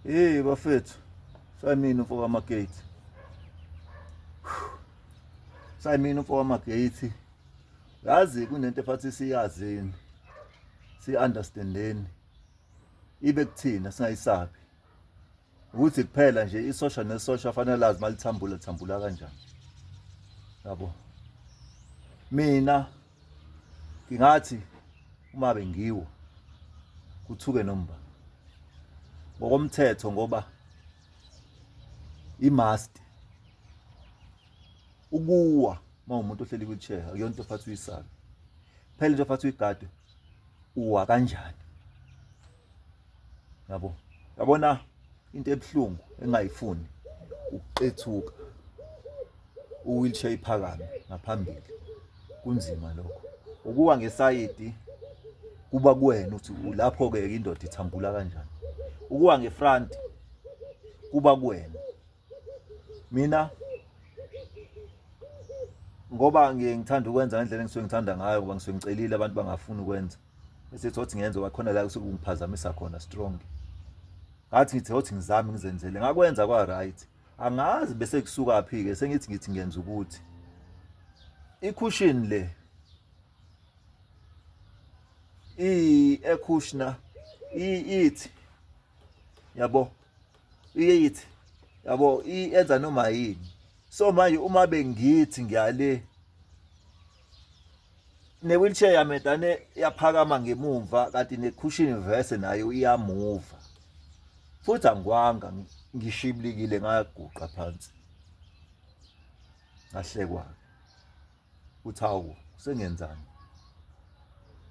Hey bafethu, sayimina umfo kaMagate. Sayimina umfo kaMagate. Yazi kunento efathi siyazini. Si understandeni. Ibe kuthina singayisabi. Ukuthi kuphela nje isosha nesosha fanele lazi malithambula thambula kanjani. Yabo. Mina ngingathi uma bengiwo kuthuke nomba ngokomthetho ngoba i-must ukuwa uma umuntu ohleli kwi-chair akuyona into ofathi uyisabe phela into ofathi uyigade uwa kanjani yabo yabona into ebuhlungu engayifuni ukuqethuka uwheelchair iphakame ngaphambili kunzima lokho ukuwa ngesayidi kuba kuwena uthi ulapho ke indoda ithambula kanjani ukuwa ngefront kuba kuwena mina ngoba ngiye ngithanda ukwenza ngendlela engisuke ngithanda ngayo ngoba ngisuke ngicelile abantu bangafuni ukwenza bese ethi othi ngenze wakhona la kusuke kungiphazamisa khona strong ngathi ngithi othi ngizame ngizenzele ngakwenza kwa right angazi bese kusuka phi ke sengithi ngithi ngenza ukuthi i-cushion le i-air ithi yabo iyithi yabo iyenza noma yini so manje uma bengithi ngiyale ne-wheelchair yamedane yaphakama ngemumva kanti ne-cushion vese nayo iyamuva futhi angikwanga ngishibilikile ngaguqa phansi ngahlekwa uthi hawu sengenzani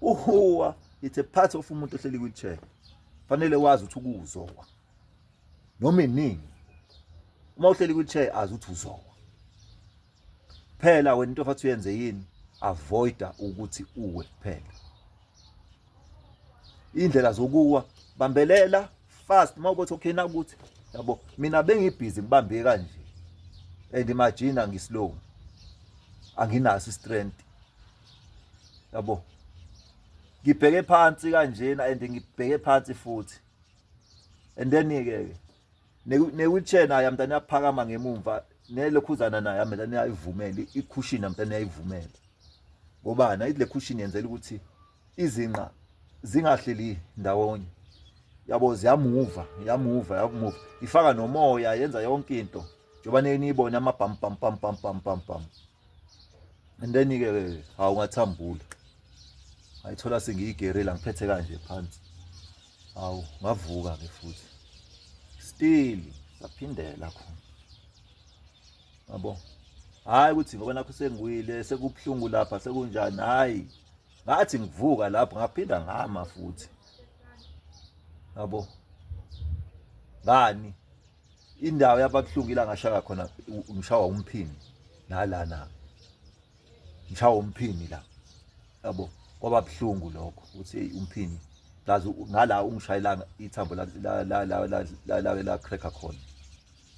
uhuwa it's a part of umuntu ohleli kwi-chair fanele wazi ukuthi ukuzowa noma iningi uma uhleli kwi-chair azi ukuthi uzowa phela wena into ofathi uyenze yini avoida ukuthi uwe kuphela indlela zokuwa bambelela fast uma ubothi okay nakuthi yabo mina bengibhizi ngibambe kanje and imagine angislow anginaso istrength yabo ngibheke phansi kanjena and ngibheke phansi futhi and then ke ne-wheelchair nayo mntana yaphakama ngemumva nelokhuzana nayo mntana yayivumela ikhushini mntana yayivumela ngobani ayithi le khushini yenzela ukuthi izinqa zingahleli ndawonye yabo ziyamuva yamuva yamuva ifaka nomoya yenza yonke into njengoba niyibona amabham bam bam bam bam bam bam and then ke hawu ngathambula ngayithola sengiyigerela ngiphethe kanje phansi hawu ngavuka ke futhi still saphindela khona yabo hayi ukuthi ngoba nakho sengiwile sekubuhlungu lapha sekunjani hayi ngathi ngivuka lapho ngaphinda ngama futhi yabo ngani indawo yababuhlungu ila ngashaya khona ngishawa umphini nalana ngishawa umphini la yabo kwaba buhlungu lokho ukuthi hey umphini plus ngala ungishayelanga ithambo la la la la la la la cracker khona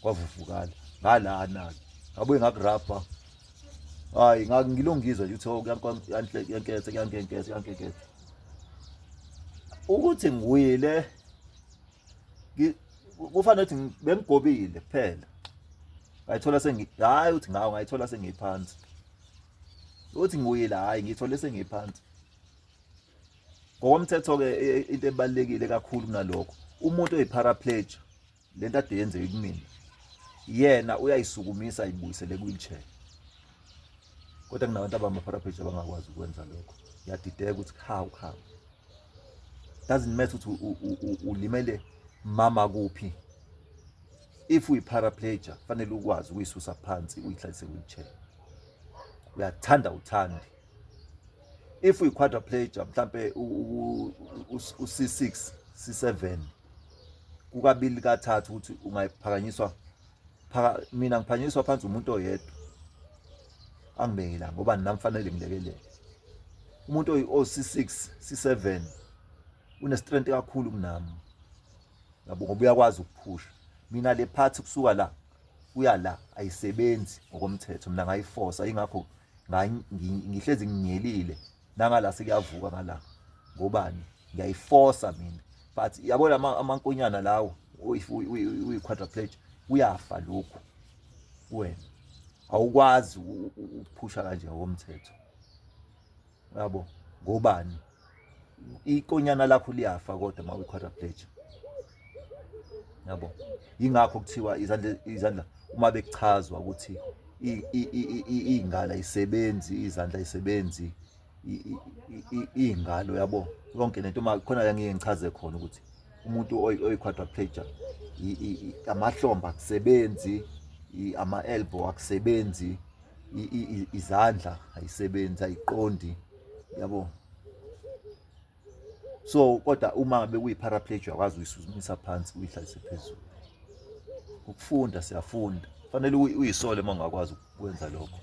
kwavuvukala ngalana ngabuye ngakurabha hayi ngilungizwa nje ukuthi kuyankenketha kuyankenketha kuyankenketha ukuthi ngiwile kufanele ukuthi bengigobile kuphela ngayithola sengi hayi uthi ngawo ngayithola sengiphansi uthi ngiwile hayi ngithole sengiphansi ngokomthetho ke into ebalekile kakhulu kunalokho umuntu oyiparaplegia lento ade yenzeke kumina yena uyayisukumisa ayibuyisele ku-wheelchair kodwa kunabantu abama-paraplegia abangakwazi ukwenza lokho ngiyadideka ukuthi how how doesn't matter ukuthi ulimele mama kuphi if uyi-paraplegia fanele ukwazi ukuyisusa phansi uyihlalise kwi-wheelchair uyathanda uthande if uyi-quadriplegia mhlampe u-C6 C7 kukabili kathathu ukuthi ungayiphakanyiswa phaka mina ngiphakanyiswa phansi umuntu oyedwa angibeke la ngoba nami fanele ngilekelele umuntu oyi-C6 C7 une-strength kakhulu kunami yabo ngoba uyakwazi ukuphusha mina le part kusuka la kuya la ayisebenzi ngokomthetho mina ngayifosa ingakho ngihlezi nginyelile nangala sekuyavuka ngala ngobani ngiyayifosa mina but yabona amankonyana lawo If uyi-quadriplegic, kuyafa lokhu kuwena, awukwazi ukuphusha kanje ngokomthetho, yabo. Ngobani ikonyana lakho liyafa kodwa uma uyi-quadriplegic, yabo. Yingakho kuthiwa izandla uma bekuchazwa ukuthi iy'ngalo ayisebenzi, izandla ayisebenzi, iy'ngalo, yabo, yonke lento. Uma khona la ngiye ngichaze khona ukuthi umuntu oyi-quadriplegic, amahlombe akusebenzi, ama-elbow akusebenzi, izandla ayisebenzi, ayiqondi, yabo. So kodwa uma ngabe kuyi-paraplegia, uyakwazi uyisumisa phansi, uyihlalise phezulu. Ukufunda, siyafunda. Fanele uyisole uma ungakwazi ukwenza lokho.